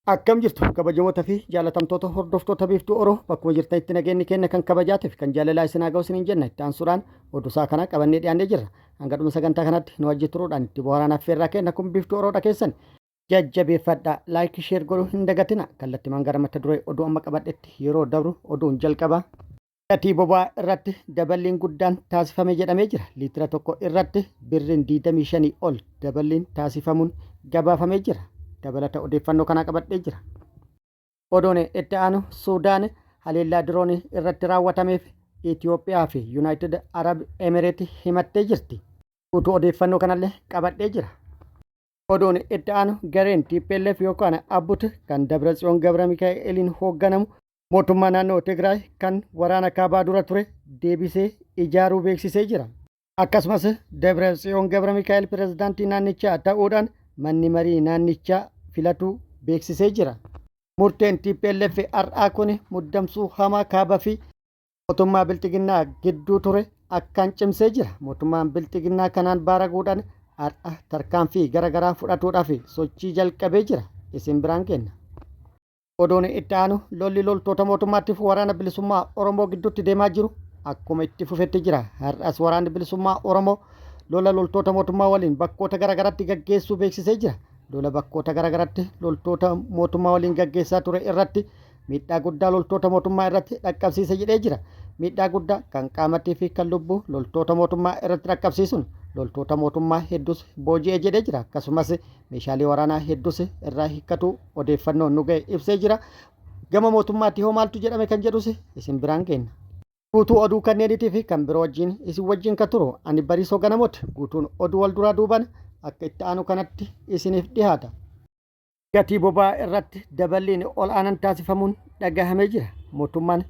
Akkam jirtu kabajamoota fi jaalatamtoota hordoftoota Biiftuu Oro, bakkuma jirtanitti nageenyi keenya kan kabajaatiif kan jaalalaa isin haa ga'u isiniin jenna. Itti aansuudhaan oduu isaa kana qabannee dhiyaannee jirra. Hanga dhuma sagantaa kanatti nu wajji turuudhaan itti bohaaraan affeerraa keenya kun Biiftuu Oroodha keessan. Jajjabeeffadha, like, share godhuu hin dagatina. Kallattimaan gara mata duree oduu amma qabadhetti yeroo dabru oduun jalqaba. Gatii boba'aa irratti daballiin guddaan taasifame jedhamee jira. Liitira tokko irratti birriin 25 ol daballiin taasifamuun gabaafamee jira. Dabalata odeeffannoo kanaa qabadhee jira. Oduun itti aanu Suudaan haleellaa diroonii irratti raawwatameef Itoophiyaa fi Yunaayitid Arab Emireet himattee jirti. Guutuu odeeffannoo kanallee qabadhee jira. Oduun itti aanu gareen tplf yookaan ABUT kan Dabratsiyoon Gabramikaa'eliin hoogganamu mootummaa naannoo Tigraay kan waraana kaabaa dura ture deebisee ijaaruu beeksisee jira. Akkasumas Dabratsiyoon Gabramikaa'el pirezidaantii naannichaa ta'uudhaan manni marii naannichaa filatuu beeksisee jira. Murteen tplf har'aa kun muddamsuu hamaa kaaba fi mootummaa Bilxiginnaa gidduu ture akkaan cimsee jira. Mootummaan Bilxiginnaa kanaan baaraguudhaan har'a tarkaanfii gara garaa fudhatuudhaaf sochii jalqabee jira. Isin biraan geenna. Oduun itti aanu lolli loltoota mootummaatiif waraana bilisummaa Oromoo gidduutti deemaa jiru akkuma itti fufetti jira. Har'as waraanni bilisummaa Oromoo lola loltoota mootummaa waliin bakkoota garaagaraatti gaggeessuu beeksisee jira. Lola bakkoota garaagaraatti loltoota mootummaa waliin gaggeessaa ture irratti miidhaa guddaa loltoota mootummaa irratti dhaqqabsiise jedhee jira. Miidhaa guddaa kan qaamatii fi kan lubbuu loltoota mootummaa irratti dhaqqabsiisuun loltoota mootummaa hedduus booji'e jedhee jira. Akkasumas meeshaalee waraanaa hedduus irraa hiikkatu odeeffannoon nu ga'e ibsee jira. Gama mootummaatti hoo maaltu jedhame kan jedhus isin biraan geenna. Guutuu oduu kanneeniitii fi kan biroo wajjin isin wajjin kan turu ani Bariisoo Ganamooti. Guutuun oduu wal duraa duubaan akka itti aanu kanatti isiniif dhiyaata. Gatii boba'aa irratti daballiin ol aanan taasifamuun dhagahamee jira. Mootummaan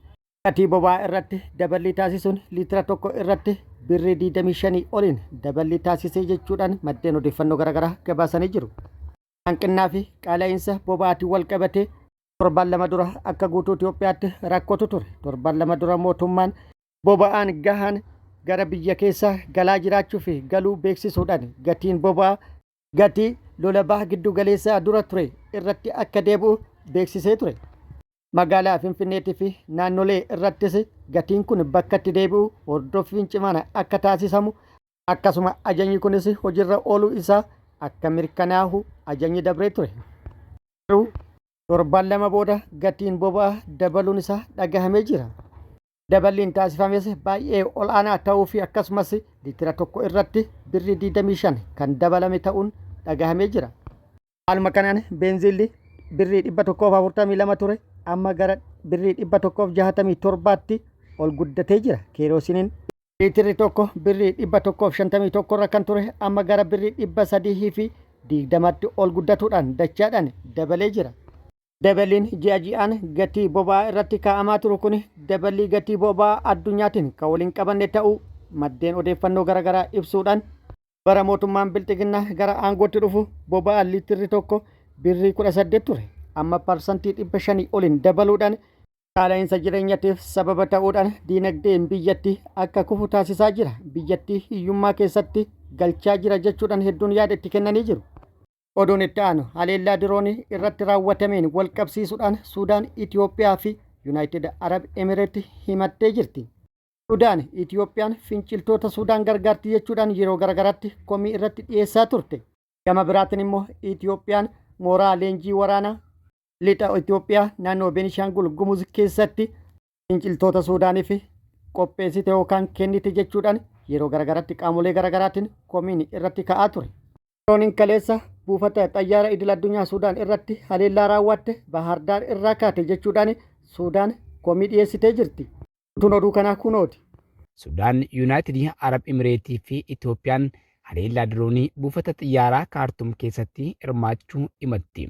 gatii boba'aa irratti daballii taasisuun liitira tokko irratti birrii 25 oliin daballii taasisee jechuudhaan maddeen odeeffannoo garaagaraa gabaasanii jiru. Hanqinnaa fi qaala'iinsa boba'aatiin wal qabatee torban 2 dura akka guutuu Itoophiyaatti rakkootu ture. Torban 2 dura mootummaan boba'aan gahaan gara biyya keessaa galaa jiraachuu fi galuu beeksisuudhaan gatiin boba'aa gatii lola baha giddu galeessaa dura ture irratti akka deebi'u beeksisee ture. Magaalaa Finfinneetii fi naannolee irrattis gatiin kun bakkatti deebi'u hordoffiin cimaan akka taasisamu akkasuma ajajni kunis hojirra ooluu isaa akka mirkanaahu ajajni dabree ture. Garuu torban 2 booda gatiin boba'aa dabaluun isaa dhagahamee jira. Daballiin taasifames baay'ee ol'aanaa ta'uu fi akkasumas liitira tokko irratti birrii 25 kan dabalame ta'uun dhagahamee jira. Haaluma kanaan beenziilli birrii 142 ture amma gara birrii 167tti ol guddatee jira. Keeroosiniin liitirri tokko birrii 151 irra kan ture amma gara birrii 320tti ol guddatuudhaan dachaadhaan dabalee jira. Dabaliin ji'a ji'aan gatii boba'aa irratti kaa'amaa turu kun daballii gatii boba'aa addunyaatiin kan wal hin qabanne ta'uu maddeen odeeffannoo garaagaraa ibsuudhaan bara mootummaan Bilxiginnaa gara aangootti dhufu boba'aan liitirri tokko birrii 18 ture amma parsantii 500 oliin dabaluudhaan qaala'iinsa jireenyatiif sababa ta'uudhaan diinagdeen biyyattii akka kufu taasisaa jira, biyyattii hiyyummaa keessatti galchaa jira jechuudhaan hedduun yaada itti kennanii jiru. Oduun itti aanu haleellaa diroonii irratti raawwatameen wal qabsiisuudhaan Suudaan Itoophiyaa fi Yunaayitid Arab Emireet himattee jirti. Sudaan Itoophiyaan finciltoota Suudaan gargaarti jechuudhaan yeroo garagaraatti komii irratti dhiyeessaa turte. Gama biraatiin immoo Itoophiyaan mooraa leenjii waraanaa lixa Itoophiyaa naannoo Beenishaangul Gumuz keessatti finciltoota Suudaaniif qopheessite yookaan kennite jechuudhaan yeroo garagaraatti qaamolee garagaraatiin komiin irratti ka'aa ture. Dirooniin kaleessa buufata xayyaara idil addunyaa Suudaan irratti haleellaa raawwatte Bahaardaar irraa kaate jechuudhaan Suudaan komii dhiyeessitee jirti. Guutuun oduu kanaa kunooti. Sudaan, Yunaayitid Arab Imireetii fi Itoophiyaan haleellaa diroonii buufata xiyyaaraa Kaartum keessatti hirmaachuu himatti.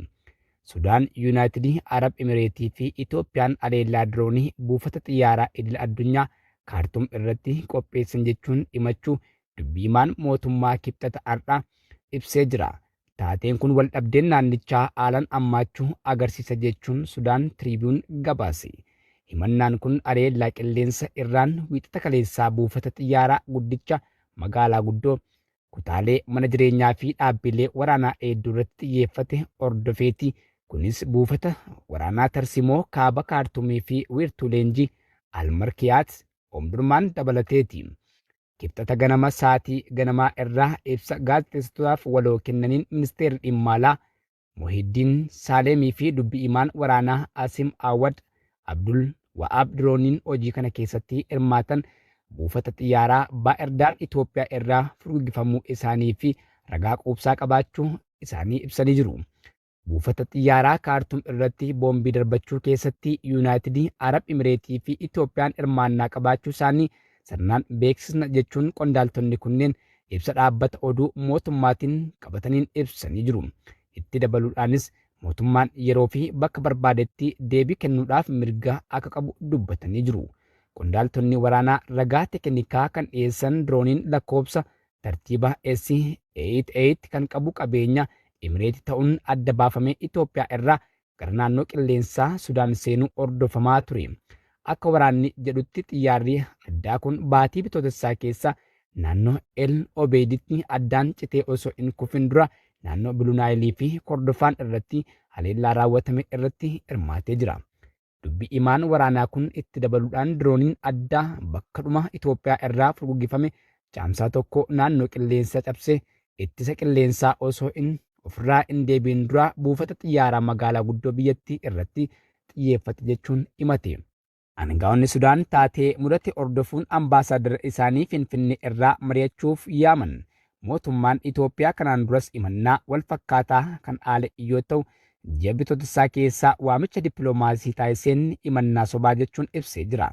Sudaan, Yunaayitid Arab Imireetii fi Itoophiyaan haleellaa diroonii buufata xiyyaaraa idil addunyaa Kaartum irratti qopheessan jechuun himachuu dubbi himaan mootummaa Kibxata har'aa ibsee jira. Taateen kun waldhabdeen naannichaa haalan hammaachuu agarsiisa jechuun Sudaan Tiriibiyuun gabaase. Himannaan kun haleellaa qilleensa irraan Wiixata kaleessaa buufata xiyyaaraa guddicha magaalaa guddoo, kutaalee mana jireenyaa fi dhaabbilee waraanaa hedduu irratti xiyyeeffate hordofeeti. Kunis buufata waraanaa tarsimoo kaaba Kaartumii fi wiirtuu leenjii Almarkiyaat Omdurmaan dabalateeti. Kibxata ganama sa'aatii ganamaa irraa ibsa gaazexeessitootaaf waloo kennaniin ministeerri dhimma alaa Mohiddiin Saaleemii fi dubbi himaan waraanaa Asim Awad Abdul Wa'aab dirooniin hojii kana keessatti hirmaatan buufata xiyyaaraa Baahirdaar Itoophiyaa irraa furguggifamuu isaanii fi ragaa quubsaa qabaachuu isaanii ibsanii jiru. Buufata xiyyaaraa Kaartum irratti boombii darbachuu keessatti Yuunaayitid Arab Imireetii fi Itoophiyaan hirmaannaa qabaachuu isaanii sirnaan beeksisna jechuun qondaaltonni kunneen ibsa dhaabbata oduu mootummaatiin qabataniin ibsanii jiru. Itti dabaluudhaanis mootummaan yeroo fi bakka barbaadetti deebii kennuudhaaf mirga akka qabu dubbatanii jiru. Qondaaltonni waraanaa ragaa tekinikaa kan dhiyeessan dirooniin lakkoofsa tartiiba S88 kan qabu qabeenya Imireetii ta'uun adda baafamee Itoophiyaa irraa gara naannoo qilleensaa Sudaan seenuu hordofamaa ture. Akka waraanni jedhutti xiyyaarri addaa kun baatii Bitootessaa keessa naannoo El Obeyditti addaan citee osoo hin kufin dura naannoo Bilunaayilii fi Kordofaan irratti haleellaa raawwatame irratti hirmaatee jira. Dubbi himaan waraanaa kun itti dabaluudhaan dirooniin addaa bakkadhuma Itoophiyaa irraa furguggifame Caamsaa 1 naannoo qilleensaa cabsee ittisa qilleensaa osoo hin ofirraa hin deebiin dura buufata xiyyaaraa magaalaa guddoo biyyattii irratti xiyyeeffate jechuun himate. Aangaa'onni Sudaan taatee mudate hordofuun ambaasaaddara isaanii Finfinnee irraa mari'achuuf yaaman. Mootummaan Itoophiyaa kanaan duras himannaa wal fakkaataa kan haale yoo ta'u, ji'a Bitootessaa keessa waamicha dippiloomaasii taasiseen himannaa sobaa jechuun ibsee jira.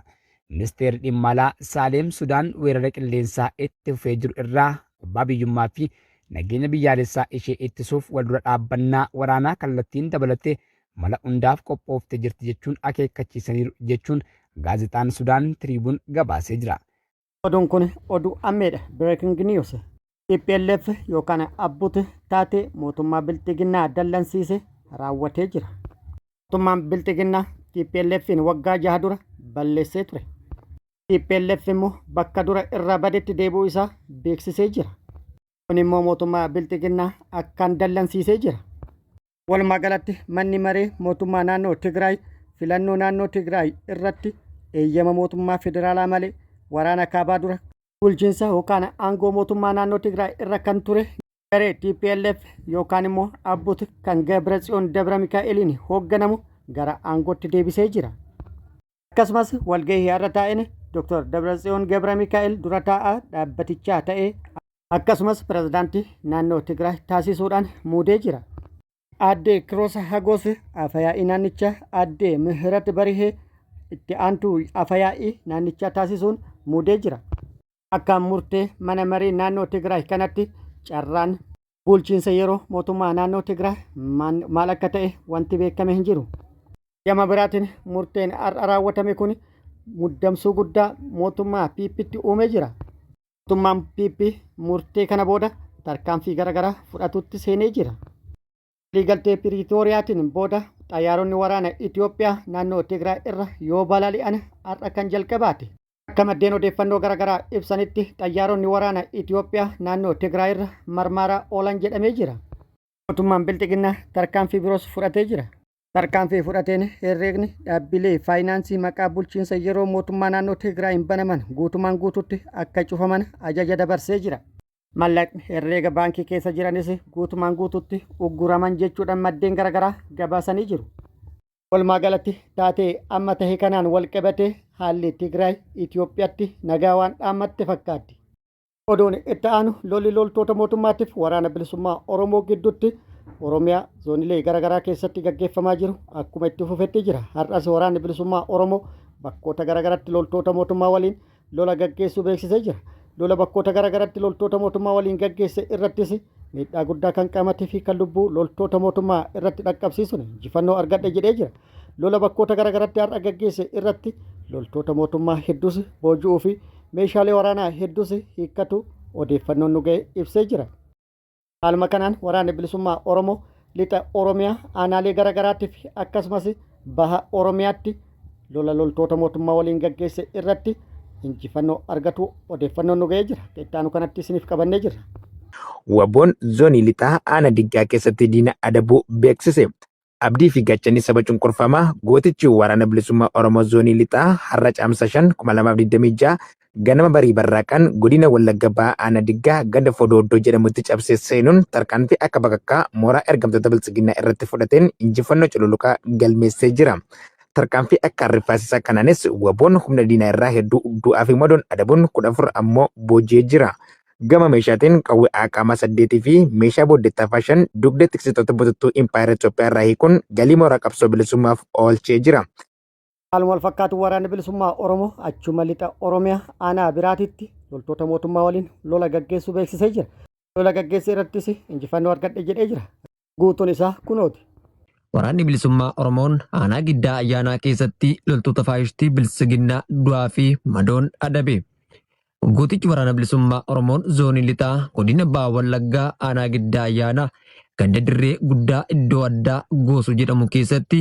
Ministeerri Dhimma Alaa Saaleem Sudaan weerara qilleensaa itti fufee jiru irraa abbaa biyyummaa fi nageenya biyyaalessaa ishee ittisuuf wal dura dhaabbannaa waraanaa kallattiin dabalatee mala hundaaf qophooftee jirti jechuun akeekkachiisaniiru jechuun gaazexaan Sudaan Tiriibuun gabaasee jira. Oduun kun oduu ammeedha. Breaking news. TPLF yookaan Abbut taatee mootummaa Bilxiginnaa dallansiise raawwatee jira. Mootummaan Bilxiginnaa TPLF'n waggaa 6 dura balleessee ture. TPLF immoo bakka dura irraa badetti deebi'uu isaa beeksisee jira. Kun immoo mootummaa Bilxiginnaa akkaan dallansiisee jira. Walumaa galatti manni maree mootummaa naannoo Tigraay filannoo naannoo Tigraay irratti eeyyama mootummaa federaalaa malee waraana kaabaa dura bulchiinsa yookaan aangoo mootummaa naannoo Tigraay irra kan ture garee TPLF yookaan immoo Abbut kan Gabratsiyoon Dabra Mikaa'eliin hoogganamu gara aangootti deebisee jira. Akkasumas walgahii har'a taa'een Dr. Dabratsiyoon Gabra Mikaa'el dura taa'aa dhaabbatichaa ta'ee akkasumas pirezidaantii naannoo Tigraay taasisuudhaan muudee jira. Aadde Kiroos Hagoos afayaa'ii naannichaa, Aadde Mihirat Barihee itti aantuu afayaa'ii naannichaa taasisuun muudee jira. Akka murtee mana marii naannoo Tigraay kanatti carraan bulchiinsa yeroo mootummaa naannoo Tigraay maal akka ta'e wanti beekame hin jiru. Gama biraatiin murteen har'a raawwatame kun muddamsuu guddaa mootummaa PPtti uumee jira. Mootummaan PP murtee kana booda tarkaanfii garaagaraa fudhatutti seenee jira. Waliigaltee Piriitooriyaatiin booda xayyaaronni waraana Itoophiyaa naannoo Tigraay irra yoo balali'an har'a kan jalqabaati. Akka maddeen odeeffannoo garaagaraa ibsanitti xayyaaronni waraana Itoophiyaa naannoo Tigraay irra marmaaraa oolan jedhamee jira. Mootummaan Bilxiginnaa tarkaanfii biroos fudhatee jira. Tarkaanfii fudhateen herreegni dhaabbilee faayinaansii maqaa bulchiinsa yeroo mootummaa naannoo Tigraayin banaman guutumaan guututti akka cufaman ajaja dabarsee jira. Mallaqni herreega baankii keessa jiranis guutumaan guututti ugguraman jechuudhaan maddeen garaagaraa gabaasanii jiru. Walumaa galatti taatee amma tahe kanaan walqabatee haalli Tigraay Itoophiyaatti nagaa waan dhaammatte fakkaatti. Oduun itti aanu lolli loltoota mootummaatiif waraana bilisummaa Oromoo gidduutti Oromiyaa zoonilee garaagaraa keessatti gaggeeffamaa jiru akkuma itti fufetti jira. Har'as waraanni bilisummaa Oromoo bakkoota garaagaraatti loltoota mootummaa waliin lola gaggeessuu beeksisee jira. Lola bakkoota garaagaraatti loltoota mootummaa waliin gaggeesse irrattis miidhaa guddaa kan qaamatee fi kan lubbuu loltoota mootummaa irratti dhaqqabsiisuun injifannoo argadhe jedhee jira. Lola bakkoota garaagaraatti har'a gaggeesse irratti loltoota mootummaa hedduus booji'uu fi meeshaalee waraanaa hedduus hiikkatu odeeffannoon nu ga'e ibsee jira. Haaluma kanaan waraanni bilisummaa Oromoo lixa Oromiyaa aanaalee garaagaraatti fi akkasumas baha Oromiyaatti lola loltoota mootummaa waliin gaggeesse irratti injifannoo argatu odeeffannoon nu ga'ee jira. Itti aanu kanatti isiniif qabannee jirra. Waboon zoonii lixaa aana diggaa keessatti diina adabuu beeksise. Abdii fi gaachanni saba cunqurfamaa gootichi waraana bilisummaa Oromoo zoonii lixaa har'a caamsa 5 2026 ganama barii barraaqaan godina Wallagga Bahaa Aanaa Diggaa ganda Fodooddoo jedhamutti cabsee seenuun tarkaanfii akka bakakkaa mooraa ergamtoota biltsiginnaa irratti fudhateen injifannoo cululuqaa galmeessee jira. Tarkaanfii akka rifaasisaa kanaanis waboon humna diinaa irraa hedduu du'aa fi madoon adabuun 14 ammoo booji'ee jira. Gama meeshaatiin qawwee AKM 8 fi meeshaa booddeettaafaa 5 dugda tiksitoota bututtuu Impaayera Itoophiyaa irraa hiikuun galii mooraa qabsoo bilisummaaf oolchee jira. Haaluma wal fakkaatu waraanni bilisummaa Oromoo achuma lixa Oromiyaa aanaa biraatitti loltoota mootummaa waliin lola gaggeessuu beeksisee jira. Lola gaggeesse irrattis injifannoo argadhe jedhee jira. Guutuun isaa kunooti. Waraanni Bilisummaa Oromoon aanaa Giddaa Ayyaanaa keessatti loltoota faashistii Biltsiginnaa du'aa fi madoon adabe. Gootichi Waraana Bilisummaa Oromoon Zoonii Lixaa Godina Baha Wallaggaa Aanaa Giddaa Ayyaanaa ganda Dirree Guddaa iddoo addaa Goosuu jedhamu keessatti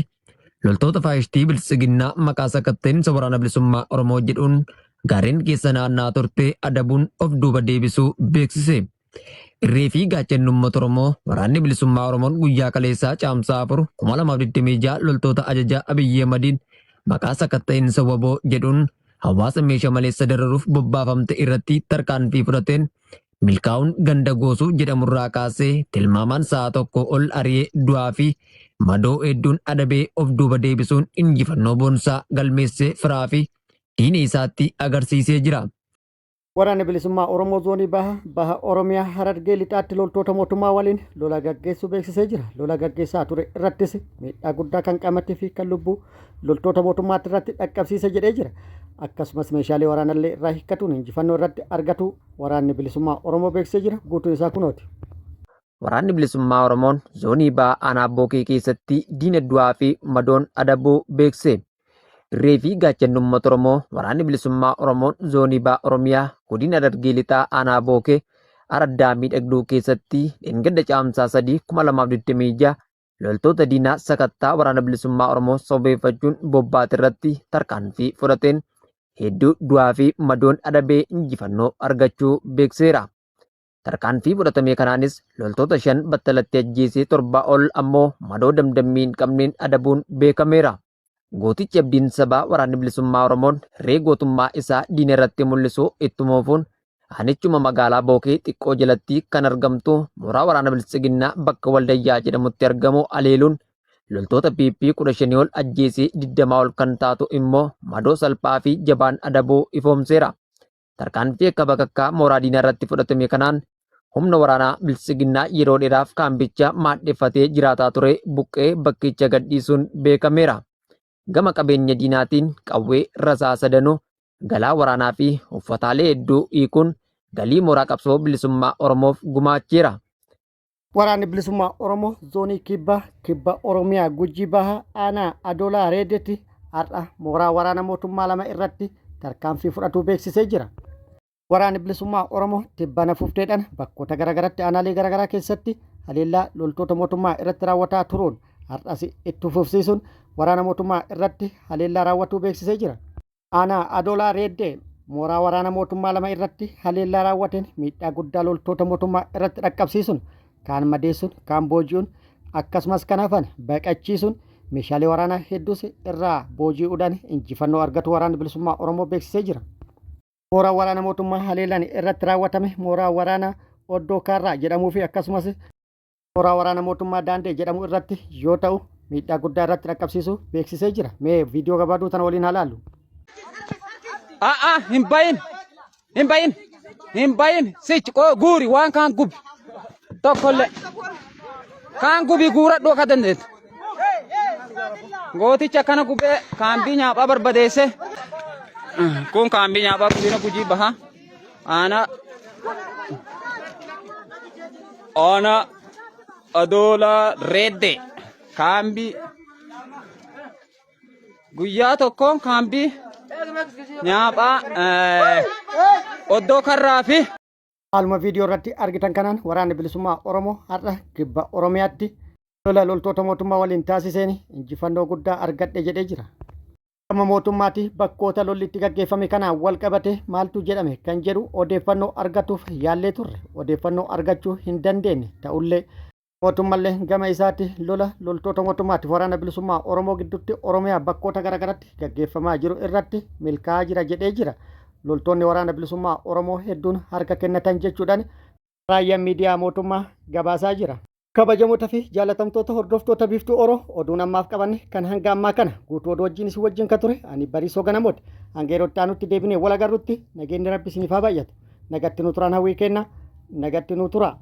loltoota faashistii Biltsiginnaa maqaa sakatta'insa Waraana Bilisummaa Oromoo jedhuun gaarreen keessa naanna'aa turte adabuun of duuba deebisuu beeksise. Irree fi gaachanni uummata Oromoo Waraanni Bilisummaa Oromoon guyyaa kaleessaa Caamsaa 4, 2026 loltoota ajajaa Abiyyi Ahmadiin maqaa sakatta'insa wbo jedhuun hawaasa meesha maleessa dararuuf bobbaafamte irratti tarkaanfii fudhateen milkaa'uun ganda Goosuu jedhamurraa kaasee tilmaamaan sa'a tokkoo ol ari'ee du'aa fi madoo hedduun adabee of duuba deebisuun injifannoo boonsaa galmeessee firaa fi diina isaatti agarsiisee jira. Waraanni Bilisummaa Oromoo Zoonii Baha, Baha Oromiyaa Harargee Lixaatti loltoota mootummaa waliin lola gaggeessuu beeksisee jira. Lola gaggeessaa ture irrattis miidhaa guddaa kan qaamatti fi kan lubbuu loltoota mootummaatti irratti dhaqqabsiise jedhee jira. Akkasumas meeshaalee waraanallee irraa hiikkatuun injifannoo irratti argatuu Waraanni Bilisummaa Oromoo beeksisee jira. Guutuun isaa kunooti. Waraanni Bilisummaa Oromoon Zoonii Baha Aanaa Bookee keessatti diina du'aa fi madoon adabuu beeksise. Irree fi gaachanni uummata Oromoo Waraanni Bilisummaa Oromoon Zoonii Baha Oromiyaa Godina Harargee Lixaa Aanaa Bookee Araddaa Miidhagduu keessatti dheengadda Caamsaa 3, 2026 loltoota diinaa sakattaa Waraana Bilisummaa Oromoo sababeeffachuun bobbaate irratti tarkaanfii fudhateen hedduu du'aa fi madoon adabee injifannoo argachuu beeksiseera. Tarkaanfii fudhatame kanaanis loltoota 5 battalatti ajjeesee 7 ol ammoo madoo damdammii hin qabneen adabuun beekameera. Gootichi abdiin sabaa Waraanni Bilisummaa Oromoon hirree gootummaa isaa diina irratti mul'isu ittuma fufuun aanichuma magaalaa Bookee xiqqoo jalatti kan argamtu mooraa waraana Biltsiginnaa bakka Waldayyaa jedhamutti argamu aleeluun loltoota PP 15 ol ajjeesee 20 ol kan taatu immoo madoo salphaa fi jabaan adabuu ifoomseera. Tarkaanfii akka bakakkaa mooraa diinaa irratti fudhatame kanaan humna waraanaa Biltsiginnaa yeroo dheeraaf kaampicha maadheffatee jiraataa ture buqqee bakkicha gadhiisuun beekameera. Gama qabeenya diinaatiin qawwee rasaasa danuu, galaa waraanaa fi uffataalee hedduu hiikuun galii mooraa qabsoo bilisummaa Oromoof gumaacheera. Waraanni Bilisummaa Oromoo Zoonii Kibbaa Kibba Oromiyaa Gujii Bahaa Aanaa Adoolaa Reedeetti har'a mooraa waraana mootummaa lama irratti tarkaanfii fudhatuu beeksisee jira. Waraanni Bilisummaa Oromoo tibbana fufteedhaan bakkoota garaagaratti aanaalee garaagaraa keessatti haleellaa loltoota mootummaa irratti raawwataa turuun har'as itti fufsiisuun waraana mootummaa irratti haleellaa raawwatuu beeksisee jira. Aanaa Adoolaa Reeddee mooraa waraana mootummaa lama irratti haleellaa raawwateen miidhaa guddaa loltoota mootummaa irratti dhaqqabsiisuun kaan madeessuun kaan booji'uun akkasumas kan hafan baqachiisuun meeshaalee waraanaa hedduus irraa booji'uudhaan injifannoo argatu waraanni bilisummaa Oromoo beeksisee jira. Mooraa waraana mootummaa haleellaan irratti raawwatame mooraa waraanaa Oddoo Kaarraa jedhamuu fi akkasumas mooraa waraana mootummaa Daandee jedhamu irratti yoo ta'u miidhaa guddaa irratti dhaqqabsiisuu beeksisee jira. Mee viidiyoo gabaabduu tana waliin haa laallu. A'a hin bayin hin bayin hin bayin sichi qoo guuri waan kaan gubi tokkollee kaan gubi guuradhu akka dandeettu. Gooticha akkana gubee kaambii nyaaphaa barbadeesse. Kun kaambii nyaaphaa godina Gujii baha. Aanaa Aanaa Adoolaa Reeddee kaambii guyyaa tokkoon kaambii nyaaphaa oddoo karraa fi Haaluma viidiyoo irratti argitan kanaan waraanni bilisummaa Oromoo har'a kibba Oromiyaatti lola loltoota mootummaa waliin taasiseen injifannoo guddaa argadhe jedhee jira. Gama mootummaati bakkoota lolli itti gaggeeffame kanaan wal qabate maaltu jedhame kan jedhu odeeffannoo argatuuf yaallee turre. Odeeffannoo argachuu hin dandeenye ta'ullee. Mootummallee gama isaatti lola loltoota mootummaatiif waraana bilisummaa Oromoo gidduutti Oromiyaa bakkoota garaagaraatti gaggeeffamaa jiru irratti milkaa'aa jira jedhee jira. Loltoonni waraana bilisummaa Oromoo hedduun harka kennatan jechuudhaan raayyaan miidiyaa mootummaa gabaasaa jira. Kabajamoota fi jaalatamtoota hordoftoota Biiftuu Oro, oduun ammaaf qabanne kan hanga ammaa kana. Guutuu oduu wajjin isin wajjin kan ture ani Bariisoo Ganamooti. Hanga yeroo itti aanutti deebinee wal agarrutti nageenyi Rabbi isiniif haa baay'atu. Nagatti nu turaan hawwii kenna. Nagatti nu tura.